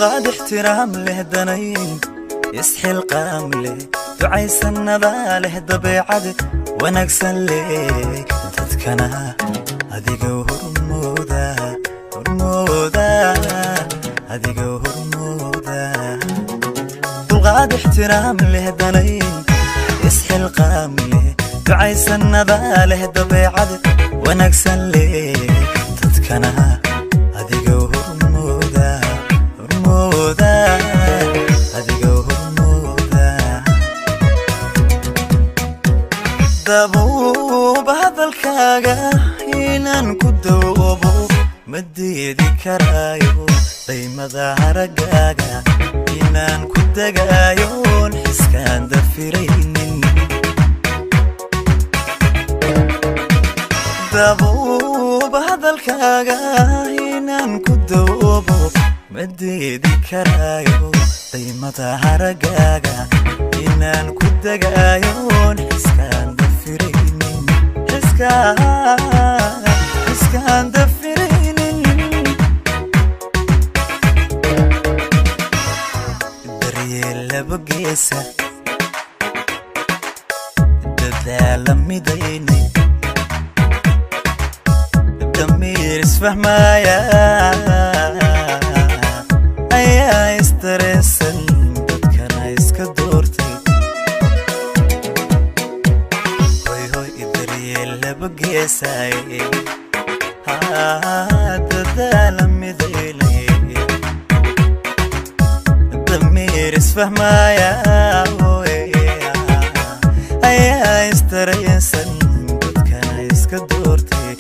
Dulqaad, ixtiraam leh, danayn, isxilqaam leh, ducaysanada leh, dabeecad wanaagsan leh, dadkana adiga hormooda, hormooda, adiga hormooda. Dulqaad, ixtiraam leh, danayn, isxilqaam leh, ducaysanada leh, dabeecad wanaagsan leh, dadkana adiga hormooda, hormooda, adiga hormooda. Dabuuba hadalkaaga inaan ku dawoobo ma diidi karaayo, daymada haraggaaga inaan ku degaayoon xiskaan dafiraynin. Dabuuba hadalkaaga inaan ku dawoobo ma diidi karaayo, daymada haraggaaga inaan ku degaayoon xiskaan dafiraynin, xiskaan dafiraynin. Daryeel laba geesa, dadaala midaynay, damiir isfahmaya ayaa istareysan, dadkana iska doortay. Hoy hoy, daryeel laba geesay, dadaala midaynay, damiir isfahmaya ayaa istareysan, dadkana iska doortay,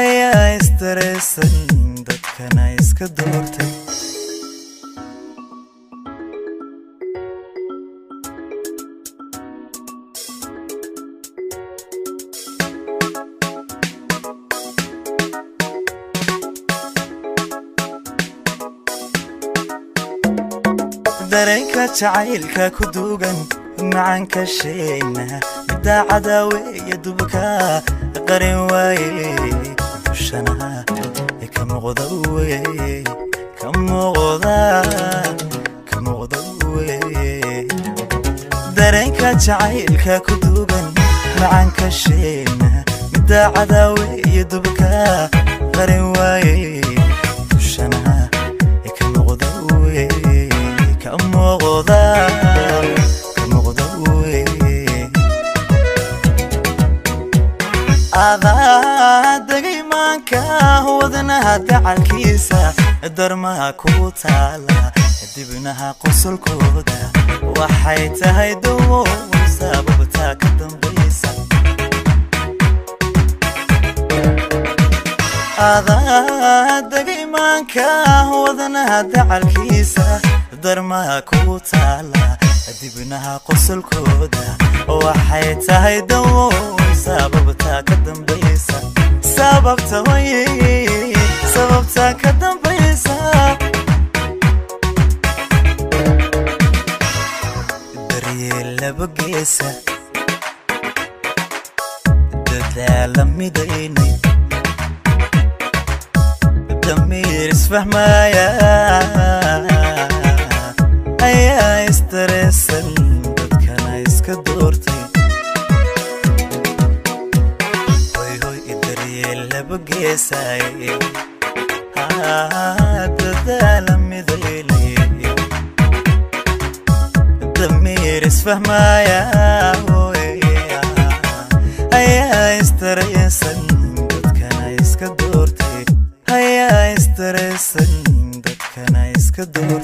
ayaa istareysan, dadkana iska doortay. Dareenka jacaylka ku duugan macanka sheena middaa cadaaweeya, dubka qarin waaye, dushana ka muuqda weye, ka muuqda, ka muuqda weye. Dareenka jacaylka ku duugan macanka sheena middaa cadaaweeya, dubka qarin waaye, dushana ka muuqda weye, ka muuqda, ka muuqda weye. Adaa degay maanka wadnaha dacalkiisa, darmaha ku taala dibnaha qosolkooda, waxay tahay dawo sababtaa ka dambaysa. Adaa degay maanka wadnaha dacalkiisa, darmaha ku taala dibnaha qosolkooda, waxay tahay dawo sababtaa ka dambaysa, sababta way, sababtaa ka dambaysa. Daryeel laba geesa, dadaala midaynay, damiir isfahmaya ayaa istareysan, dadkana iska doortay. Hoy hoy, daryeel laba geesay, dadaala midaynay, damiir isfahmaya ayaa istareysan, dadkana iska doortay, ayaa istareysan, dadkana iska doortay.